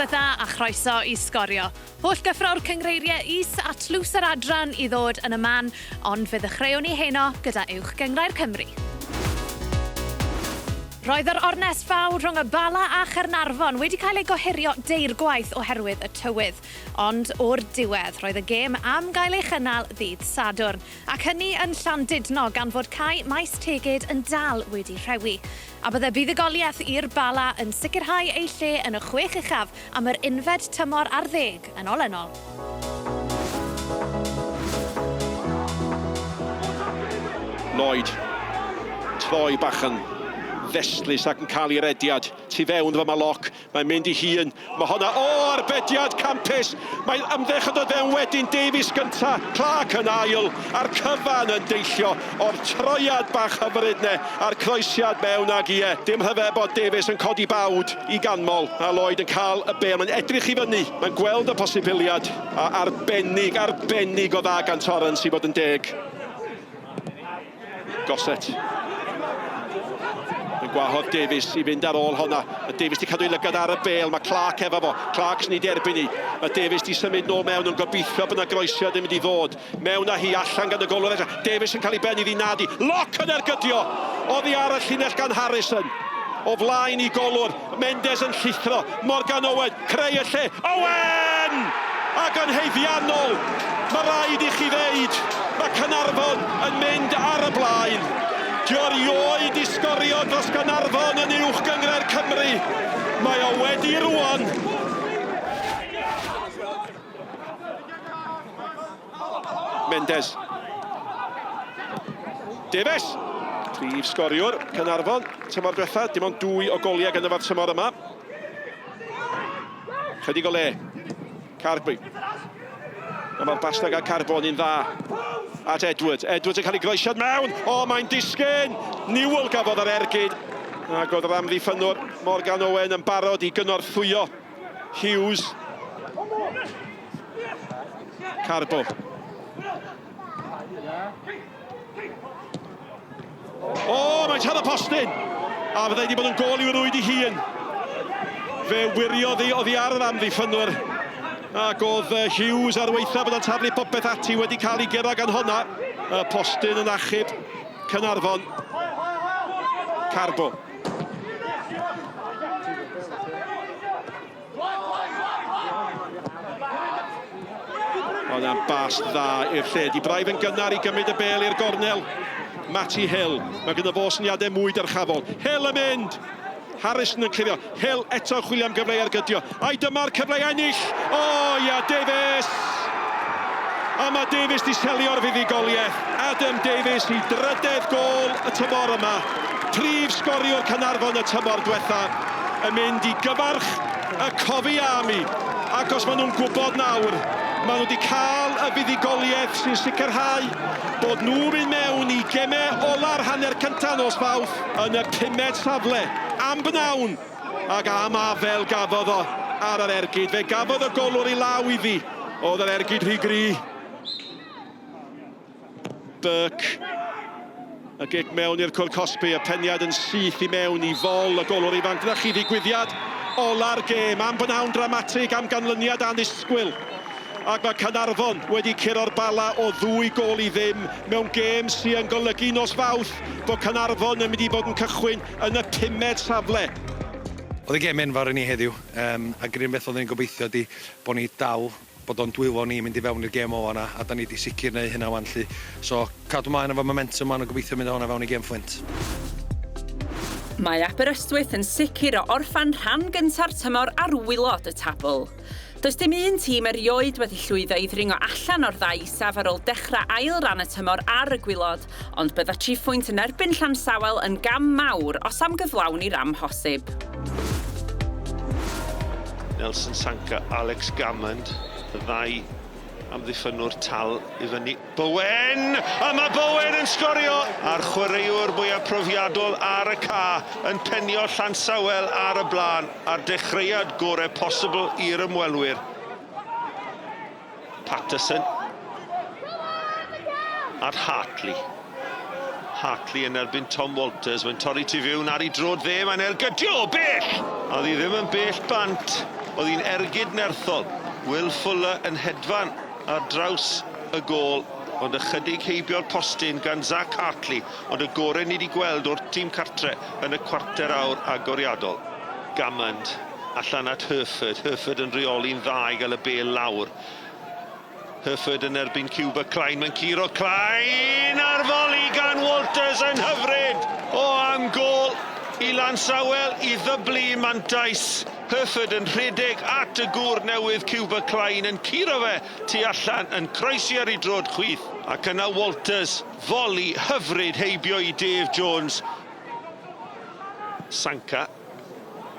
Noswaith dda a chroeso i Sgorio. Holl gyffro'r cynghreiriau is a tlws yr adran i ddod yn y man, ond fe ddechreuwn ni heno gyda Uwch Gynghrair Cymru. Roedd yr ornest fawr rhwng y Bala a Chaernarfon wedi cael ei gohirio deirgwaith oherwydd y tywydd, ond o'r diwedd, roedd y gêm am gael ei chynnal ddydd Sadwrn. Ac hynny yn Llandudno gan fod cae Maes Tegid yn dal wedi rhewi. A bydde buddugoliaeth i'r Bala yn sicrhau eu lle yn y chwech uchaf am yr unfed tymor ar ddeg yn olynol. Lloyd, troi bach yn ddestlus ac yn cael ei rediad. Tu fewn iddo fo mae Lock. Mae'n mynd i hun. Mae honna, o, arbediad campus! Mae ymdrech yn dod fewn wedyn, Davies gynta, Clark yn ail, a'r cyfan yn deillio o'r troiad bach hyfryd 'ne, a'r croesiad mewn ag ie, dim rhyfedd bod Davies yn codi bawd i ganmol, a Lloyd yn cael y bêl, mae'n edrych i fyny, mae'n gweld y posibiliad, a arbennig, arbennig o dda gan Torrance i fod yn deg. Gossett. Yn gwahodd Davies i fynd ar ôl honna. Mae Davies di cadw ei lygad ar y bêl. Mae Clark efo fo. Clark sy'n ei derbyn hi. Mae Davies di symud nôl mewn yn gobeithio bod yna groesiad yn mynd i ddod. Mewn â hi, allan gan y golwr eto. Davies yn cael ei ben iddi nadi. Lock yn ergydio! Oddi ar y llinell gan Harrison. O flaen i golwr. Mendes yn llithro. Morgan Owen, creu y lle. Owen! Ac yn haeddiannol, mae rhaid i chi ddeud, mae Caernarfon yn mynd ar y blaen. Dio erioed i sgorio dros Gaernarfon yn Uwch Gynghrair Cymru. Mae o wedi rwan. Mendes. Davies. Prif sgoriwr Caernarfon tymor diwetha, dim ond dwy o goliau gan efo'r tymor yma. Chydig o le. Carby. A mae'r bastag a Carbon yn dda at Edwards. Edwards yn cael ei groesiad mewn. O, mae'n disgyn! Newell gafodd yr ergyd. Ac oedd yr amddiffynnwr Morgan Owen yn barod i gynorthwyo Hughes. Carbo. O, mae'n taro postyn! A fyddai wedi bod yn gôl i'w rwyd i hun. Fe wiriodd hi oddi ar yr amddiffynnwr. Ac oedd Hughes ar weitha bod o'n taflu popeth ati wedi cael ei guro gan honna. Y postyn yn achub Caernarfon. Carbo. Ond am bas dda i'r lle. Di braidd yn gynnar i gymryd y bel i'r gornel. Matty Hill. Mae gyda fo syniadau mwy dyrchafol. Hill yn mynd! Harrison yn clirio. Hill eto yn chwilio am gyfle i ergydio. Ai dyma'r cyfle i ennill! O ia, Davies! A mae Davies di selio'r fuddugoliaeth. Adam Davies i drydedd gôl y tymor yma. Prif sgoriwr Caernarfon y tymor dwetha yn mynd i gyfarch y Cofi Army. Ac os maen nhw'n gwybod nawr, maen nhw wedi cael y fuddugoliaeth sy'n sicrhau bod nhw'n mynd mewn i gemau ola'r hanner cyntaf nos Fawrth yn y pumed safle am bnawn ac am afel gafodd o ar yr ergyd. Fe gafodd y golwr i law iddi. Oedd yr ergyd rhy gry. Burke. Y gic mewn i'r cwr cosbi, y peniad yn syth i mewn i fol y golwr ifanc. Dyna chi ddigwyddiad ola'r gêm, am bynhawn dramatig, am ganlyniad annisgwyl. Ac mae Caernarfon wedi curo'r Bala o ddwy gôl i ddim mewn gêm sy yn golygu nos Fawrth bod Caernarfon yn mynd i fod yn cychwyn yn y pumed safle. Oedd y gêm enfawr i ni heddiw, yym, ac yr un beth oeddwn i'n gobeithio ydi bod ni dal bod o'n dwylo ni mynd i fewn i'r gêm ola 'na, a 'dan ni 'di sicr neu' hynna 'wan 'lly. So, cadw mlaen efo momentum 'wan a gobeithio mynd â hwnna fewn i gêm Fflint. Mae Aberystwyth yn sicr o orffen rhan gynta'r tymor ar waelod y tabl. Does dim un tîm erioed wedi llwyddo i ddringo allan o'r ddau isaf ar ôl dechrau ail ran y tymor ar y gwaelod, ond bydda triphwynt yn erbyn Llansawel yn gam mawr os am gyflawni'r amhosib. Nelson Sanka, Alex Gammond, y ddau amddiffynnwr tal i fyny. Bowen! A mae Bowen yn sgorio! A'r chwaraewr mwyaf profiadol ar y ca yn penio Llansawel ar y blaen a'r dechreuad gorau posibl i'r ymwelwyr. Patterson at Hartley. Hartley yn erbyn Tom Walters. Mae'n torri tu fewn ar ei droed dde. Mae'n ergydio o bell! Oedd hi ddim yn bell bant. Oedd hi'n ergyd nerthol. Will Fuller yn hedfan ar draws y gôl, ond ychydig heibio'r postyn gan Zach Hartley, ond y gorau ni wedi gweld o'r tîm cartre yn y cwarter awr agoriadol. Gammond allan at Herford, Herford yn rheoli'n dda i gael y bêl lawr. Herford yn erbyn Cuba Klein, mae'n curo Klein a'r foli gan Walters yn hyfryd! O am gôl i Lansawel i ddyblu mantais. Herford yn rhedeg at y gŵr newydd Cuba Klein yn curo fe tu allan yn croesi ar ei droed chwith ac yna Walters foli hyfryd heibio i Dave Jones. Sanka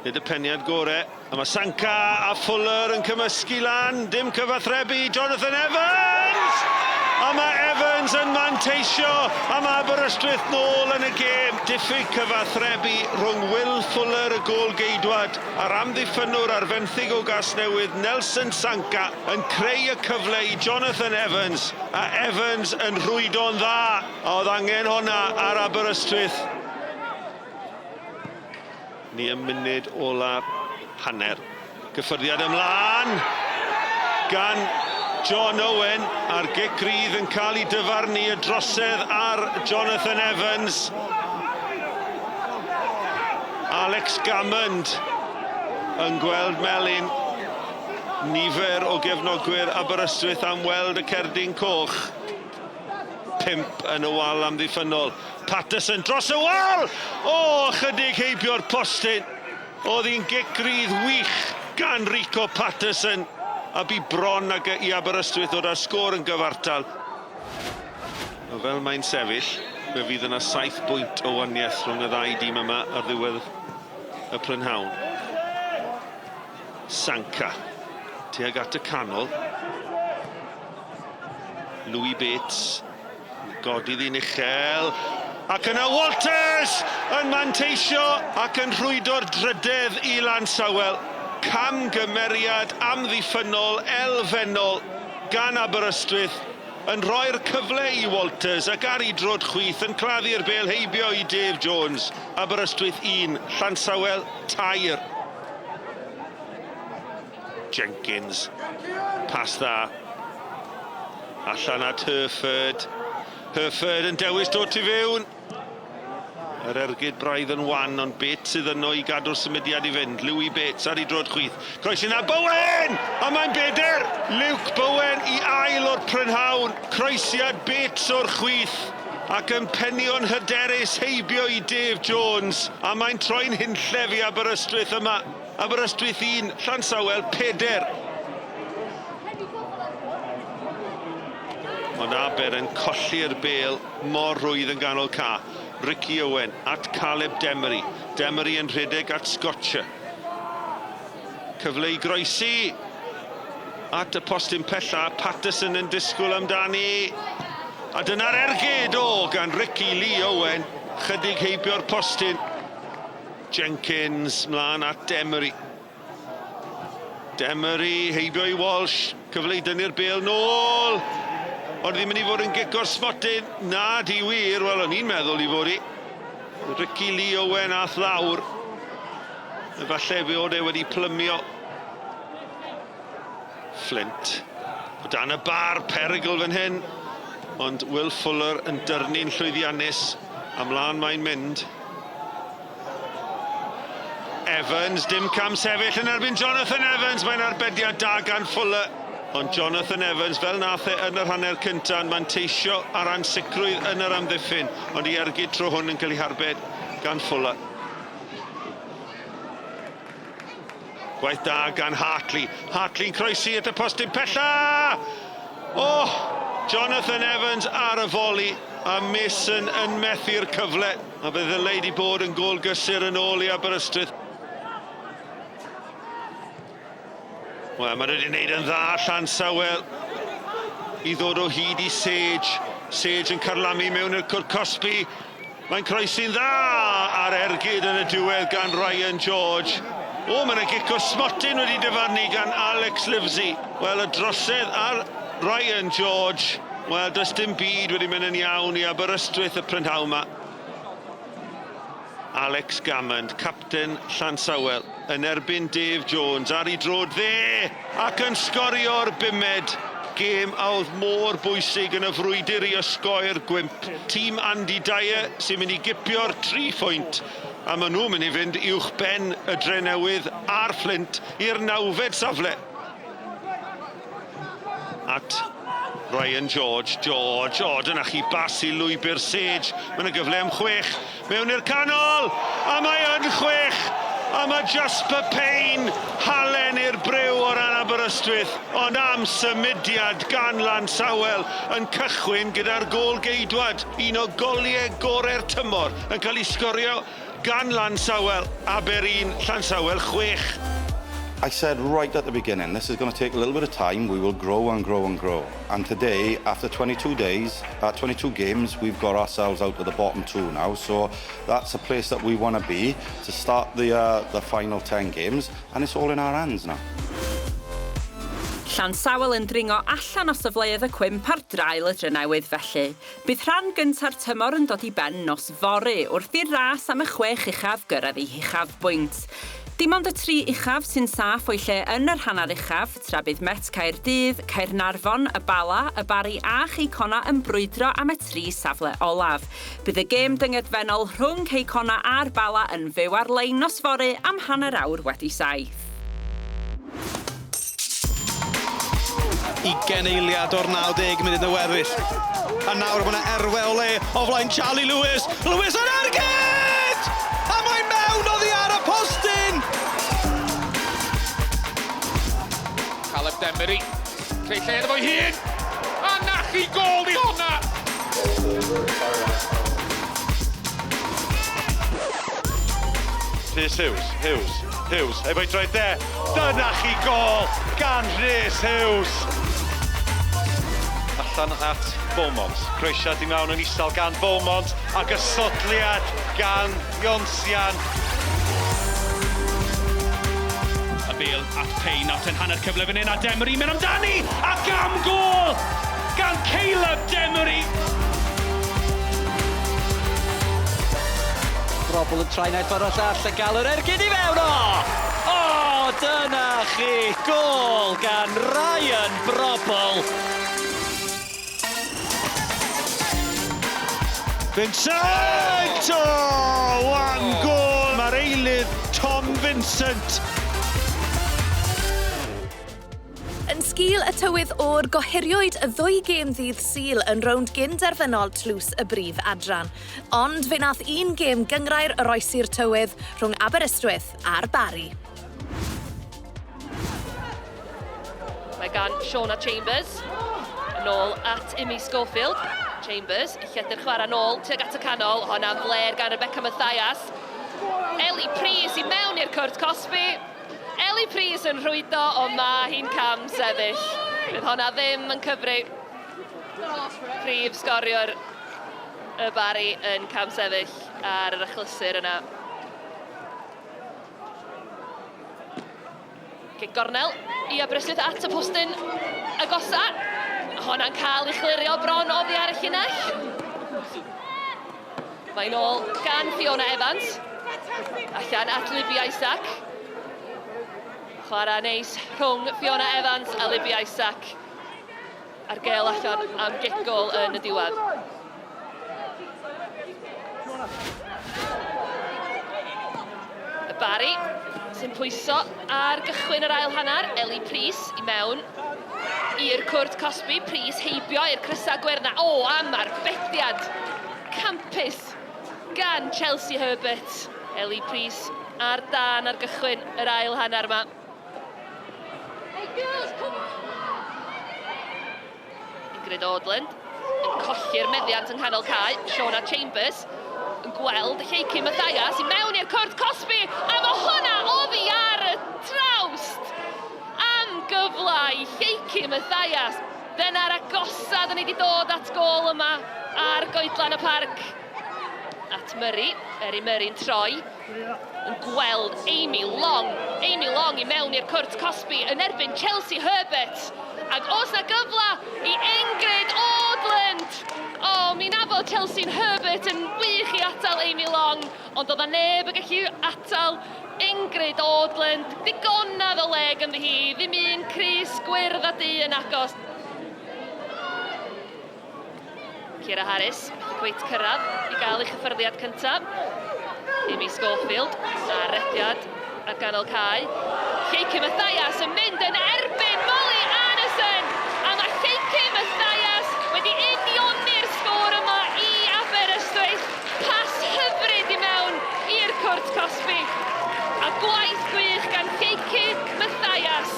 Nid y peniad gore. A mae Sanka a Fuller yn cymysgu lan. Dim cyfathrebu. Jonathan Evans! A mae Evans yn manteisio. A mae Aberystwyth nôl yn y gêm. Diffyg cyfathrebu rhwng Will Fuller, y gôl-geidwad, a'r amddiffynnwr ar fenthyg o Gasnewydd, Nelson Sanka, yn creu y cyfle i Jonathan Evans. A Evans yn rhwydo'n dda. A oedd angen honna ar Aberystwyth. Ni ym munud ola'r hanner. Gyffyrddiad ymlaen gan John Owen a'r gic rydd yn cael ei dyfarnu y drosedd ar Jonathan Evans. Alex Gammond yn gweld melyn nifer o gefnogwyr Aberystwyth am weld y cerdyn coch. 5 yn y wal amddiffynnol. Patterson dros y wal! O, ychydig heibio'r postyn. Oedd hi'n gic rydd wych gan Rico Patterson a bu bron ag i Aberystwyth ddod â'r sgôr yn gyfartal. Fel mae'n sefyll, fe fydd yna 7 bwynt o waniaeth rhwng y ddau dîm yma ar ddiwedd y prynhawn. Sanka tuag at y canol. Louis Bates, godi ddi'n uchel, ac yna Walters yn manteisio ac yn rhwydo'r drydedd i Lansawel. Camgymeriad amddiffynnol elfennol gan Aberystwyth yn rhoi'r cyfle i Walters ac ar ei droed chwith yn claddu'r bêl heibio i Dave Jones. Aberystwyth 1, Llansawel 3. Jenkins, pas dda. Allan at Herford. Herford yn dewis dod tu fewn. Yr ergyd braidd yn wan, ond Bates sydd yno i gadw'r symudiad i fynd. Louis Bates ar ei droed chwith. Croesi na Bowen! A mae'n beder! Luke Bowen i ail o'r prynhawn. Croesiad Bates o'r chwith ac yn penio'n hyderus heibio i Dave Jones. A mae'n troi'n hunllef i Aberystwyth yma. Aberystwyth 1, Llansawel 4. Ond Aber yn colli'r bêl mor rhwydd yn ganol ca. Ricky Owen at Caleb Demery. Demery yn rhedeg at Scotcher. Cyfle i groesi at y postyn pella. Patterson yn disgwyl amdani. A dyna'r ergyd o gan Ricky Lee Owen. Chydig heibio'r postyn. Jenkins mlaen at Demery. Demery heibio i Walsh. Cyfle i dynnu'r bêl nôl. Ond ddim yn ei fod yn gic o'r smotyn. Na, di wir. Wel, o'n i'n meddwl i fod i. Ricky Lee Owen ath lawr. Efallai fe oedd e wedi plymio. Flint. O dan y bar, perygl fan hyn. Ond Will Fuller yn dyrnu'n llwyddiannus. A mlaen mae'n mynd. Evans, dim cam sefyll yn erbyn Jonathan Evans. Mae'n arbediad da gan Fuller. Ond Jonathan Evans, fel nath e yn yr hanner cyntaf, yn manteisio ar ansicrwydd yn yr amddiffyn. Ond i ergyd tro hwn yn cael ei harbed gan Fuller. Gwaith da gan Hartley. Hartley'n croesi at y postyn pella! Oh! Jonathan Evans ar y foli a Mason yn methu'r cyfle. A fe ddylai wedi bod yn gôl gysur yn ôl i Aberystwyth. Wel, mae wedi gwneud yn dda Llansawel i ddod o hyd i Sage. Sage yn carlamu mewn i'r cwrt cosbi. Mae'n croesi'n dda ar ergyd yn y diwedd gan Ryan George. O, mae yna gic o'r smotyn wedi dyfarnu gan Alex Livesey. Wel, y drosedd ar Ryan George. Wel, does dim byd wedi mynd yn iawn i Aberystwyth y prynhawn yma. Alex Gammond, capten Llansawel, yn erbyn Dave Jones ar ei droed dde ac yn sgorio'r bumed gêm a oedd mor bwysig yn y frwydr i osgoi'r gwymp. Tîm Andy Dyer sy'n mynd i gipio'r tri phwynt a maen nhw'n mynd i fynd uwchben y Drenewydd a'r Fflint i'r nawfed safle. At Ryan George, George, o dyna chi bas i lwybr Sage, mae yna gyfle am chwech, mewn i'r canol, a mae yn chwech, a mae Jasper Payne, halen i'r briw o ran Aberystwyth, ond am symudiad gan Lansawel yn cychwyn gyda'r gôl geidwad, un o goliau gorau'r tymor yn cael ei sgorio gan Lansawel, Aber 1, Llansawel 6. I said right at the beginning, this is going to take a little bit of time. We will grow and grow and grow. And today, after 22 days, 22 games, we've got ourselves out of the bottom two now. So that's a place that we want to be to start the, the final 10 games. And it's all in our hands now. Llansawel yn dringo allan o safleoedd y cwymp ar draul y Drenewydd felly. Bydd rhan gynta'r tymor yn dod i ben nos fory wrth i'r ras am y chwech uchaf gyrraedd ei huchafbwynt. Dim ond y tri uchaf sy'n saff o'i lle yn yr hanner uchaf, tra bydd Met Caerdydd, Caernarfon, y Bala, y Barri a Chei Connah yn brwydro am y tri safle olaf. Bydd y gêm dyngedfennol rhwng Cei Connah a'r Bala yn fyw ar-lein nos fory am hanner awr wedi saith. Ugain eiliad o'r 90 munud yn weddill. A nawr mae yna erwe o le o flaen Charlie Lewis. Lewis yn ergyd! A mae mewn oddi ar y postyn! Caleb Demery, creu lle iddo fo'i hun! A na chi gôl di hwnna! Rhys Hughes, Hughes, Hughes, efo'i droed dde. Dyna chi gôl gan Rhys Hughes! Allan at Beaumont. Croesiad i mewn yn isel gan Beaumont ac ysodliad gan Ionsian. Y bêl at Payne, at yn hanner cyfle fan hyn a Demery mynd amdani! Ac am gôl gan Caleb Demery! Brobl yn troi naill ffordd o'r llall yn gael yr ergyd i fewn o! O, dyna chi, gôl gan Ryan Brobl. Vincent! O, am gôl! Mae'r eilydd Tom Vincent. Yn sgil y tywydd oer, gohiriwyd y ddwy gêm ddydd Sul yn rownd gyn-derfynol Tlws y Brif Adran. Ond fe wnaeth un gêm gynghrair oroesi'r tywydd rhwng Aberystwyth a'r Barri. Mae gan Shauna Chambers yn ôl at Imi Schofield. Chambers, lledr chwarae nôl tuag at y canol. Honna fler gan Rebecca Mathias. Ellie Preece i mewn i'r cwrt cosbi. Ellie Preece yn rhwydo, ond mae hi'n cam sefyll. Bydd honna ddim yn cyfri. Prif sgoriwr y Barri yn cam sefyll ar yr achlysur yna. Cic gornel i Aberystwyth at y postyn agosa. Honna'n cael ei chlirio bron oddi ar y llinell. Mae'n ôl gan Fiona Evans. Allan at Libby Isaac. Chwarae neis rhwng Fiona Evans a Libby Isaac. A'r gêl allan am gic gôl yn y diwedd. Y Barri sy'n pwyso ar gychwyn yr ail hanner. Ellie Prys i mewn i'r cwrt cosbi. Prys heibio i'r crysau gwyrdd 'na. O, am arbediad campus gan Chelsea Herbert. Ellie Prys ar dân ar gychwyn yr ail hanner yma. Hey girls, come on! Ingrid Audland yn colli'r meddiant yng nghanol cae. Shauna Chambers yn gweld Lleucu Mathias i mewn i'r cwrt cosbi a mae hwnna oddi ar y trawst am gyfle i Lleucu Mathias. Dyna'r agosaf ni wedi dod at gôl yma ar goedlan y parc. At Murray, Erin Murray'n troi, yn gweld Amy Long. Amy Long i mewn i'r cwrt cosbi yn erbyn Chelsea Herbert. Ac oes na gyfle i Ingrid Audland. O, mi nafod Chelsea'n Herbert yn wych i atal Amy Long. Ond oedd 'na neb yn gallu atal Ingrid Audland. Digonedd o le ganddi hi, ddim un crys gwyrdd a du yn agos. Ciara Harris, methu cweit cyrraedd i gael ei chyffyrddiad cyntaf. Amy Schofield a'r rediad ar ganol cae. Lleucu Mathias yn mynd yn erbyn Molly Arneson! A mae Lleucu Mathias wedi unioni'r sgôr yma i Aberystwyth. Pas hyfryd i mewn i'r cwrt cosbi. A gwaith gwych gan Lleucu Mathias.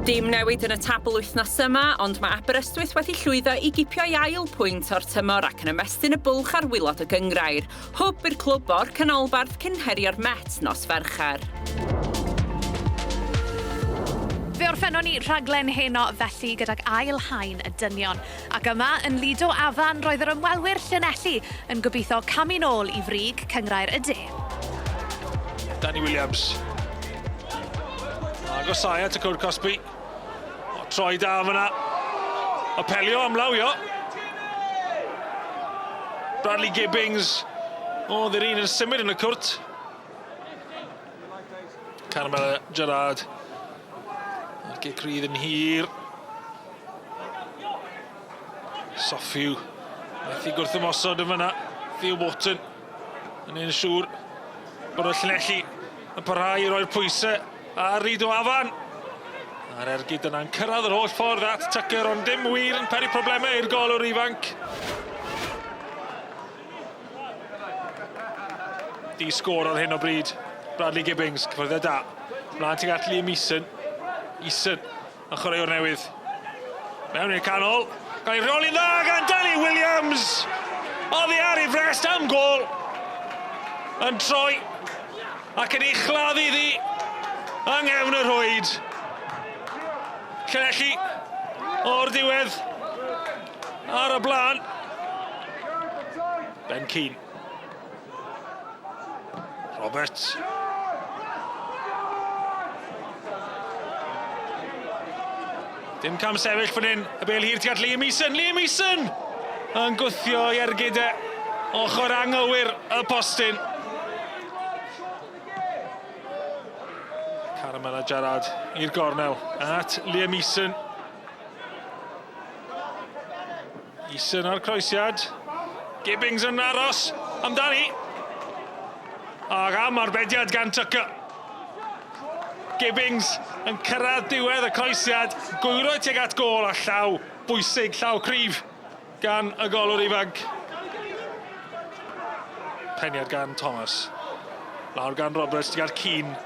Dim newid yn y tabl wythnos yma, ond mae Aberystwyth wedi llwyddo i gipio'i ail pwynt o'r tymor ac yn ymestyn y bwlch ar waelod y gynghrair. Hwb i'r clwb o'r canolbarth cyn herio'r Met nos Fercher. Fe orffennon ni rhaglen heno felly gydag ail haen y dynion. Ac yma yn Lido Afan roedd yr ymwelwyr Llanelli yn gobeithio camu'n ôl i frig Cynghrair y De. Danny Williams. Agosau at y cwrt cosbi. O, troi da fyna. Apelio am lawio. Bradley Gibbings. Oedd yr un yn symud yn y cwrt. Carmela Gerard. A'r gic rydd yn hir. Soffiw. Methu gwrth ymosod yn fyna. Theo Wharton yn un siŵr bod y Llanelli yn parhau i roi'r pwysau ar Rido Afan. A'r ergyd yna'n cyrraedd yr holl ffordd at Tucker, ond dim wir yn peri problemau i'r golwr ifanc. Di sgôr ar hyn o bryd. Bradley Gibbings, cyffyrddiad da. Mlaen tuag at Liam Eason. Eason yn chwaraewr newydd. Mewn i'r canol. Gael ei rheoli'n dda gan Danny Williams. Oddi ar ei frest am gôl. Yn troi ac yn ei chladdu ddi yng nghefn y rhwyd. Llanelli o'r diwedd ar y blaen. Ben Keane. Roberts. Dim cam sefyll fan hyn. Y bel hir tuag at Liam Eason. Liam Eason! Yn gwthio i ergyd e. Ochr anghywir y postyn. Caramel a Gerard i'r gornel at Liam Eason. Eason ar croesiad. Gibbings yn aros amdani. Ac am arbediad gan Tucker. Gibbings yn cyrraedd diwedd y croesiad. Gwyro tuag at gôl a llaw bwysig, llaw cryf gan y golwr ifanc. Peniad gan Thomas. Lawr gan Roberts tuag at Keane.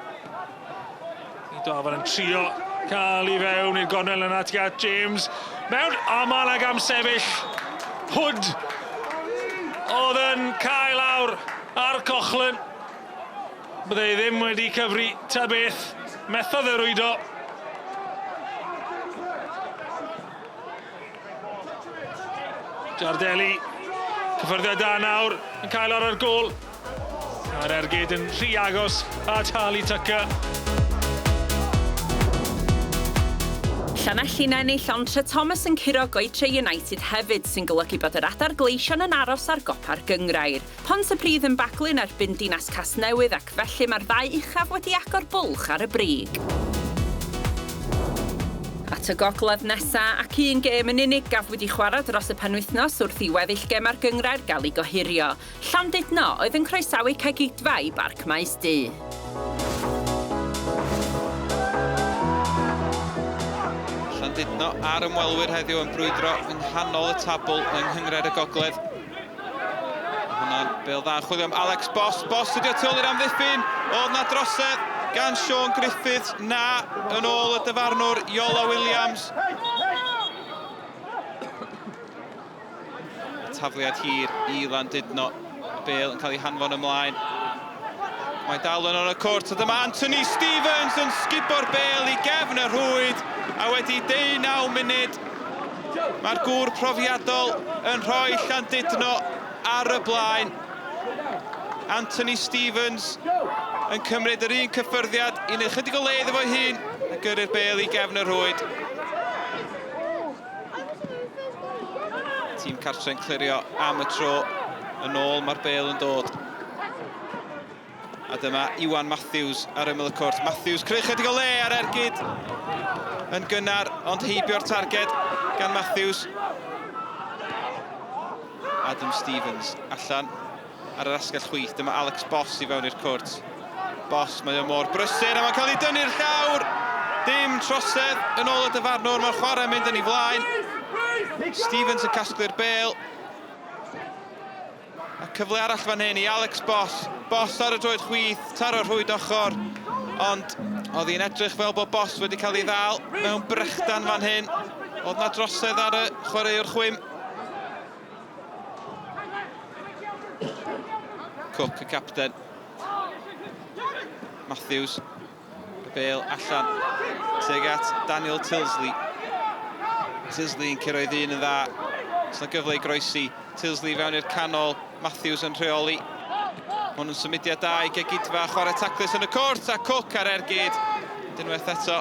Dafan yn trio cael i fewn i'r gornel yna tuag at James. Mewn, a mae yna gam sefyll. Hood oedd yn cael lawr ar Coughlin. Bydde i ddim wedi cyfri ta beth. Methodd e rwydo. Giardelli, cyffyrddiad da nawr, yn cael ar yr gôl. A'r ergyd yn rhy agos at Harley Tucker. Llanelli'n ennill ond Trethomas yn curo Goetre United hefyd sy'n golygu bod yr Adar Gleision yn aros ar gopa'r gynghrair. Pontypridd yn baglu yn erbyn Dinas Casnewydd ac felly mae'r ddau uchaf wedi agor bwlch ar y brig. At y gogledd nesa ac un gêm yn unig gafwyd i chwarae dros y penwythnos wrth i weddill gemau'r gynghrair gael eu gohirio. Llandudno oedd yn croesawu Cegidfa i Barc Maes Du. Llandudno a'r ymwelwyr heddiw yn brwydro yng nghanol y tabl yng Nghynghrair y Gogledd. Hwnna'n bêl dda yn chwilio am Alex Boss. Boss ydi o tu ôl i'r amddiffyn. Oedd na drosedd gan Sean Griffiths. Na, yn ôl y dyfarnwr Iolo Williams. Tafliad hir i Landudno. Y bêl yn cael ei hanfon ymlaen. Mae dal yn y cwrt, a dyma Anthony Stevens yn sgubo'r bêl i gefn y rhwyd, a wedi 19 munud, mae'r gŵr profiadol yn rhoi Llandudno ar y blaen. Anthony Stevens yn cymryd yr un cyffyrddiad i wneud chydig o le iddo fo'i hun a gyrru'r bêl i gefn y rhwyd. Tîm cartre'n clirio am y tro. Yn ôl mae'r bêl yn dod. A dyma Iwan Matthews ar ymyl y cwrt. Matthews creu chydig o le ar ergyd yn gynnar, ond heibio'r targed gan Matthews. Adam Stevens allan ar yr asgell chwith. Dyma Alex Boss i fewn i'r cwrt. Boss, mae o mor brysur a mae'n cael ei dynnu'r llawr. Dim trosedd yn ôl y dyfarnwr. Mae'r chwarae yn mynd yn ei flaen. Stevens yn casglu'r bêl. A cyfle arall fan hyn i Alex Boss. Boss ar y droed chwith, taro rhwyd ochr. Ond oedd hi'n edrych fel bod Boss wedi cael ei ddal mewn brechdan fan hyn. Oedd na drosedd ar y chwaraewr chwim. Cook, y capten. Matthews. Y bêl allan tuag at Daniel Tilsley. Tilsley yn cyrraedd un yn dda. Oes 'na gyfle i groesi. Tilsley fewn i'r canol. Matthews yn rheoli. Hwn yn symudiad da i Gegidfa. Chwarae taclus yn y cwrt a Cook ar ergyd. Ond unwaith eto,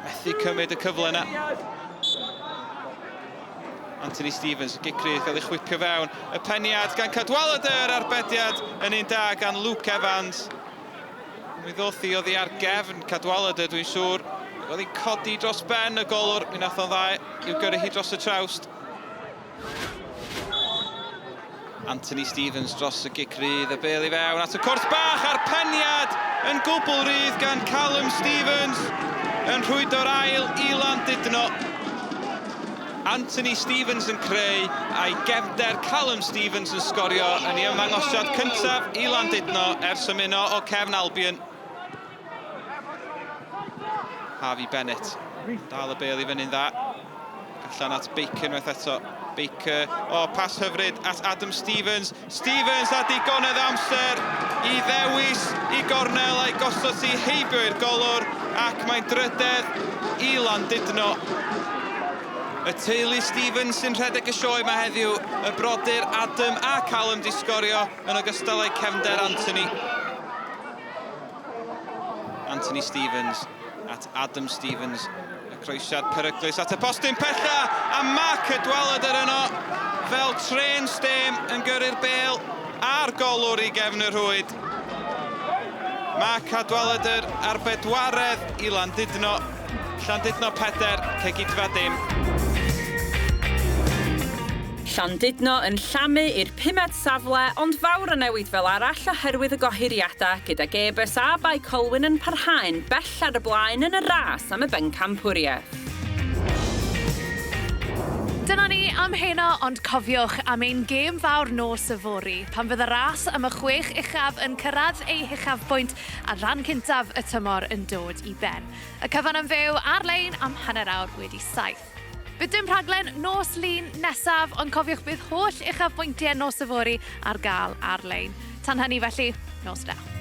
methu cymryd y cyfle yna. Anthony Stevens, gic rydd gael ei chwipio fewn. Y peniad gan Cadwaladr, arbediad yn un da gan Luke Evans. Mi ddoth hi oddi ar gefn Cadwaladr, dwi'n siŵr. Oedd hi'n codi dros ben y golwr, mi nath o'n dda i'w gyrru hi dros y trawst. Anthony Stevens dros y gic rydd, y bêl i fewn at y cwrt bach a'r peniad yn gwbl rydd gan Callum Stevens yn rhwydo'r ail i Landudno. Anthony Stevens yn creu a'i gefnder Callum Stevens yn sgorio yn ei ymddangosiad cyntaf i Landudno ers ymuno o Cefn Albion. Harvey Bennett dal y bêl i fyny'n dda. Allan at Baker unwaith eto. Baker, o, oh, pas hyfryd at Adam Stevens. Stevens a digonedd amser i ddewis i gornel a'i gosod hi heibio i'r golwr ac mae'n drydedd i Landudno. Y teulu Stevens sy'n rhedeg y sioe yma heddiw, y brodyr Adam a Callum di sgorio yn ogystal â'u cefnder Anthony. Anthony Stevens at Adam Stevens. Y croesiad peryglus at y postyn pella a Mark Cadwaladr yno fel trên stêm yn gyrru'r bêl a'r golwr i gefn y rhwyd. Mark Cadwaladr ar bedwaredd i Landudno. Llandudno 4, Cegidfa dim. Llandudno yn llamu i'r pumed safle ond fawr o newid fel arall oherwydd y gohiriadau gydag Airbus a Bae Colwyn yn parhau'n bell ar y blaen yn y ras am y bencampwriaeth. Dyna ni am heno, ond cofiwch am ein gêm fawr nos yfory, pan fydd y ras am y chwech uchaf yn cyrraedd ei huchafbwynt a rhan cyntaf y tymor yn dod i ben. Y cyfan yn fyw ar-lein am hanner awr wedi saith. Bydd dim rhaglen nos Lun nesaf, ond cofiwch bydd holl uchafbwyntiau nos yfory ar gael ar-lein. Tan hynny felly, nos da.